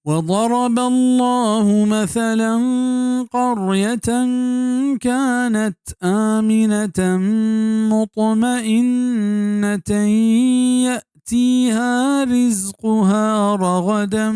وضرب الله مثلا قرية كانت آمنة مطمئنة يأتيها رزقها رغدا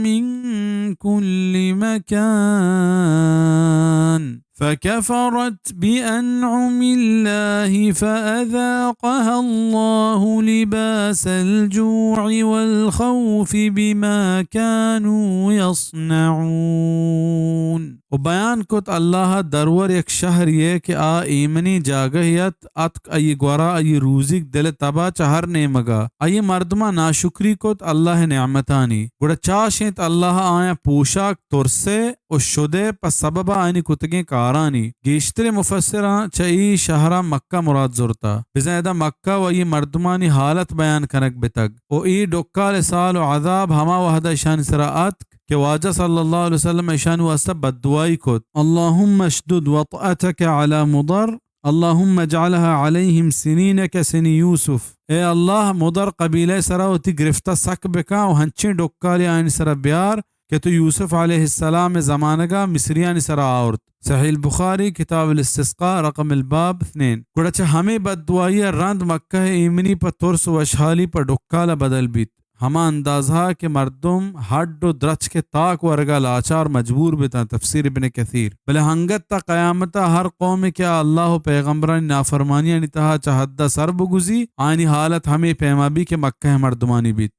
من كل مكان فكفرت بأنعم الله فأذاقها الله لباس الجوع والخوف بما كانوا يصنعون۔ و بیان کت اللہ درور یک شہرے کہ آ ایمنی جاگہے ات، اتک آئی گورا آئی روزیگ دل تبا چہ ہر نیمگا۔ آئی مردماں ناشکری کت اللہ نعمتانی۔ گڑا چاش انت اللہ آیاں پوشاک ترسے و شدے پہ سبب آیانی کتگیں کارانی۔ گیشتریں مفسراں چہ اے شہرا مکہ مراد زرتا۔ بزاں ادا مکہ و آئی مردمانی حالت بیان کنگ بتگ۔ و اے ڈکال سال و عذاب ہما وہدا اشانی سرا اتک کہ واجہ صلی اللہ علیہ وسلم اشانی واسطہ بددعائی کت، اللهم اشدد وطأتك على مضر، اللهم اجعلها عليهم سنين كسن يوسف۔ اے اللہ، مضر قبیلہ سرا وتی گرفتہ سک بکن و ہنچیں ڈکالے آیانی سرا بیار کہ تو یوسف علیہ السلام زمانگا مصریانی سرا آورت۔ صحیح البخاری، کتاب الاستسقاء، رقم الباب اثنين۔ گڑا چہ ہمے بددعائی رند مکہ ایمنی پہ ترس و وشحالی پہ ڈکال بدل بیت۔ ہما اندازہ کہ مردم ہڈ و درچک تاک ورگا لاچار مجبور بتاں، تفسیر ابن کثیر۔ بلے ہنگت تا قیامتا ہر قومے کہ آ اللہ و پیغمبرانی نافرمانیانی تہا چہ حدا سر بگوزی، آیانی حالت ہمے پیما بی کہ مکہ مردمانی بیت۔